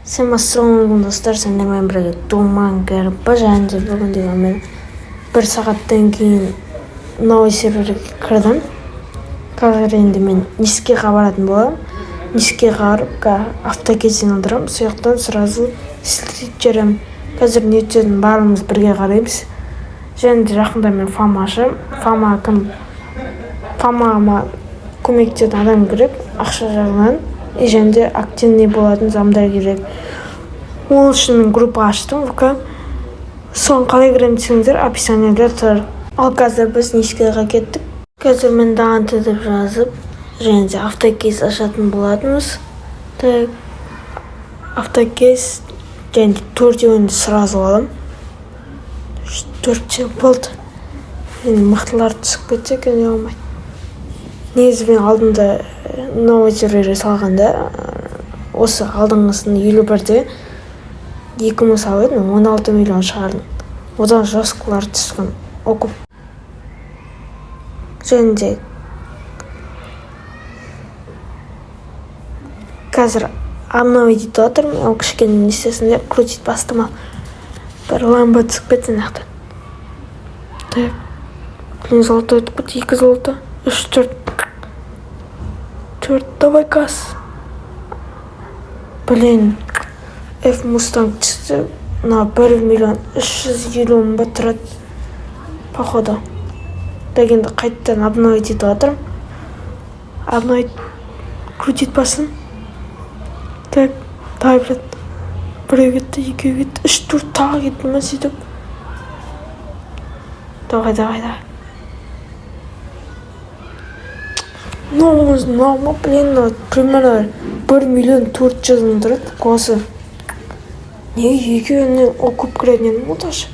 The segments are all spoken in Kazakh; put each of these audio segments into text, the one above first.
Всем ассалаумағалейкум, достар! Сендермен бірге Думан ГРП. Және де бүгін деген мен бір сағаттан кейін новый серверге кірдім. Қазір енді мен Нискиға баратын боламын. Нискиға барып, автокейс айналдырамын, сол жақтан сразу слить жіберемін. Қазір не өтетінін барлығымыз бірге қараймыз. Және де жақында мен фама ашамын. Фама кім, фамама көмектесетін адам керек ақша жағынан и және де активный болатын замдар керек. Ол үшін мен группа аштым ВК. Соны қалай кіремін десеңіздер, описаниеде тұр. Ал қазір біз Нискиға кеттік. Қазір мен Данте деп жазып және де автокейс ашатын болатынбыз. Так, автокейс және де төртеуін сразу аламын. Төртеу болды. Енді мықтылар түсіп кетсе екен, болмайды. Негізі мен алдында новый серверге салғанда, осы алдыңғысын, 51-де 2000 салып едім, 16 миллион шығардым. Одан жесткалар түскен окуп. Және де қазір обновить етіп жатырмын. Ол кішкене не істесін деп крутить бастым. Ал бір ламба түсіп кетті мына жақтан. Так, блин, золотой өтіп кетті. Екі золото, үш, төрт, төрт. Давай, газ. Блин, Ф Мустанг түсті. Мына 1 350 000 ба тұрады, походу. Так, енді қайтадан обновить етіп жатырмын. Обновить, крутить бастым. Так, давай, брат. Біреу кетті, екеу кетті, үш, төрт, тағы кетті ма сөйтіп? Давай, давай, давай. Мынау мынау ма? Блин, мынау примерно 1 400 000 тұрады осы. Неге екеуіне окуп кіретін едім ғой даже?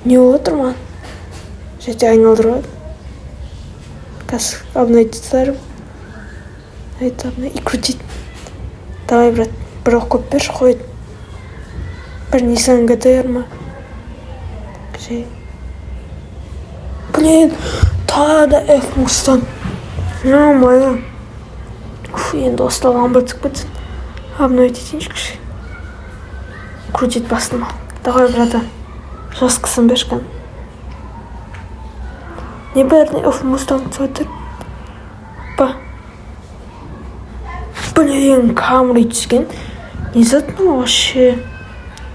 Не болып жатыр маған? Жете айналдырып алады. Қазір обновить етіп, и крутить. Давай, брат, бір окуп берші. Қой, бір Nissan GTR ма? Блин, тағы да Ф Мустанг. Ё-моё. Уф, енді осыда ламба түсіп кетсін. Обновить етейінші кішкене. Крутить бастым. Давай, братан, жесткасын берші кәні. Не, бәріне Ф Мустанг түсіп жатыр? Опа, блин, Камри түскен. Не зат мынау вообще?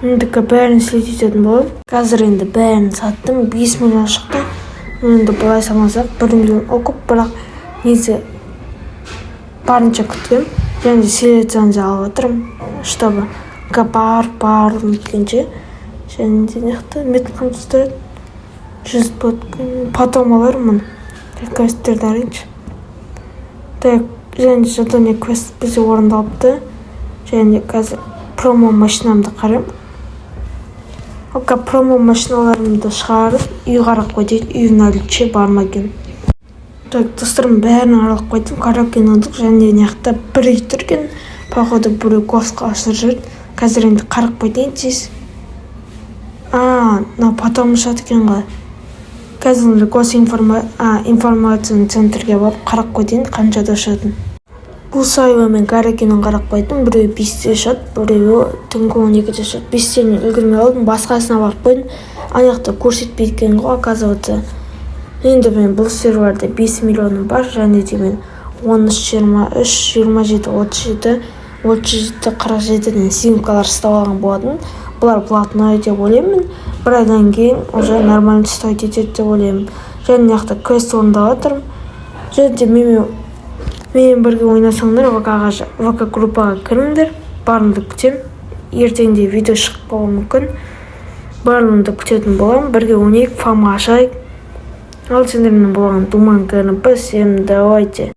Ендігі бәрін слить ететін боламын. Қазір енді бәрін саттым, 5 миллион шықты. Енді былай санасақ, 1 миллион окуп. Бірақ негізі барынша күткем және де селекцияны алып жатырмын, чтобы барып барлығын өткенше. Және де мына жақта метал қанша тұрады? 100 потом алармын. Квесттерді арайыншы. Так, және де задание, квест бізде орындалыпты. Және де қазір промо машинамды қараймын. Пока промо машиналарымды шығарып, үй қарап қойдым. Үй наличие бар ма екен? Так, достарым, бәрін аралап қойдым. Караокені алдық. Және мына жақта бір үй тұр екен. Походу, біреу госқа асырып жүр. Қазір енді қарап қайтайын тез. А, мынау потом ұшады екен ғой. Қазір гос информационный центрге барып қарап қайтайын, қаншада ұшатынын. Бусаева мен Каракинін қарап қойдым. Біреуі 5-те ұшады, біреуі түнгі 12-де ұшады. 5-тен үлгермей қалдым, басқасына барып қойдым. Ана жақта көрсетпейді екен ғой, оказывается. Енді мен бұл серверде 5 миллионым бар. Және де мен 13, 23, 27, 37, 37, 47-ден симкалар ұстап алған болатын. Бұлар блатной деп ойлаймын. Бір айдан кейін уже нормально стоить етеді деп ойлаймын. Және мына жақта квест орындап жатырмын. Және де менімен бірге ойнасаңдар, ВК-ға, ВК группаға кіріңдер. Барлығыңды күтемін. Ертең де видео шығып қалуы мүмкін. Барлығыңды күтетін боламын. Бірге ойнайық, фама ашайық. Ал сендермен болған Думан КНП. Всем давайте.